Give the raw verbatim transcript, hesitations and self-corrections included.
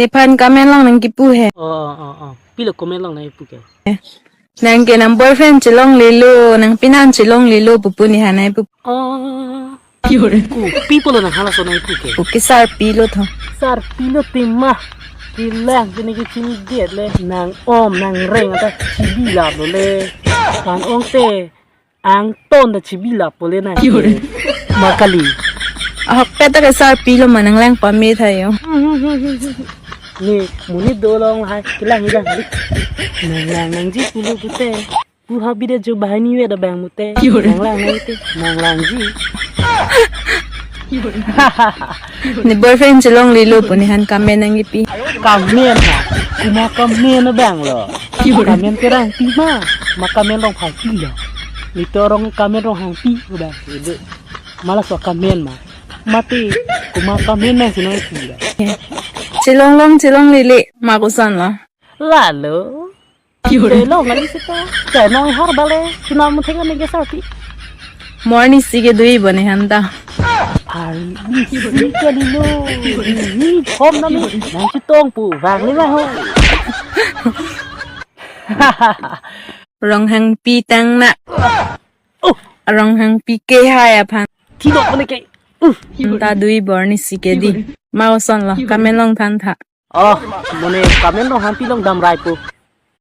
Nephan comment along nangkipu he. Oh, oh, oh, oh. Pilo comment along nangkipu ke. Nang ke nang boyfriend chelonglelo, nang pinan chelonglelo pupu nephan nangpu. Oh. Ku, pi pulo nang halaso nangpu ke. Pu ke sarpi lo tho. Sarpi lo tema. Kelang kene ke chini det le. Nang om, nang reng ata chibi lap lo le. Tan ong te. Angton ta chibi lap po le nang. Ma kali. Ahok pet ta ke sarpi lo ma nang lang pame tha yo. Ni, monit do along hai, kelang kelang kali. Nang lang nangji pulo pute. Pu ha bida jo bahai ni we da bang mute. Nang lang nangji te, nang langji. Ne boyfriend chelonglelo pu nephan comment nangkipi. Comment ha, kuma comment abang lo. Comment kerang pi ma, ma comment rong phai pi lo. Nito rong comment rong hang pi ko bang. Ede. Mala so comment ma. Mati, kuma comment nangsi nangpi lo. Chelonglong chelonglele ma koson lo. Lalo. Chelong kali sita. Chelong har bale. Chuna muthek ne ke sarpi. Morning si ke dui bone hanta. Ari ni si ke dilo. Ni hom na ni. Nang chitong pu. Vang le ho. Rong hangpi tang na. Oh. Rong hangpi ke hai aphan. Thilo kone ke. Uh. Ta dui bor ni si ke di. Ma koson lo comment along than tha. Oh, mone comment along hangpi along dam rai po.